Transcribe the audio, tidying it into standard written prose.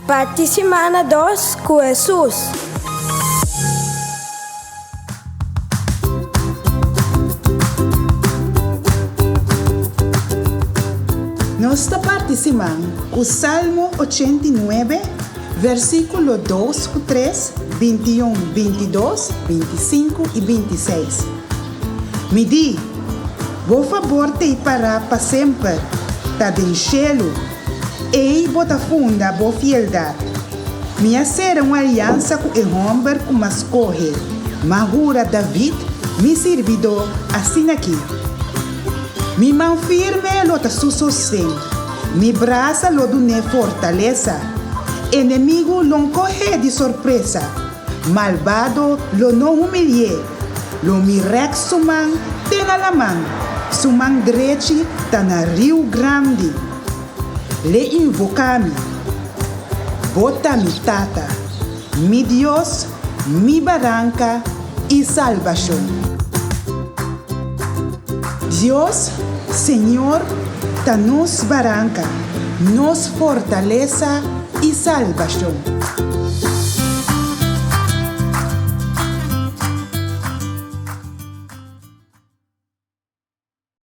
Parti simana dos ku Hesus. Nos ta parti siman ku Salmo 89, versíkulo 2 ku 3, 21, 22, 25 i 26. Mi di, Bo fabor t'ei pará pa semper, ta den shelu. Ei bo ta funda bo fieldat. Mi a sera un aliansa ku e hòmber ku m'a skohe, m'a hura David, mi sirbidó, asin'akí, Mi man firme lo ta su sosten, mi brasa lo dun'é fortalesa. Enemigu lo nkoh'é di sorpresa, malbado lo no humili'é. Lo mi rèk su man te na laman, su man drechi ta na riu grandi. L'e invoká mi, Bo ta mi Tata, mi Dios, mi baranka i salbashon. Dios, Señor, ta nos baranka, nos fortalesa i salbashon.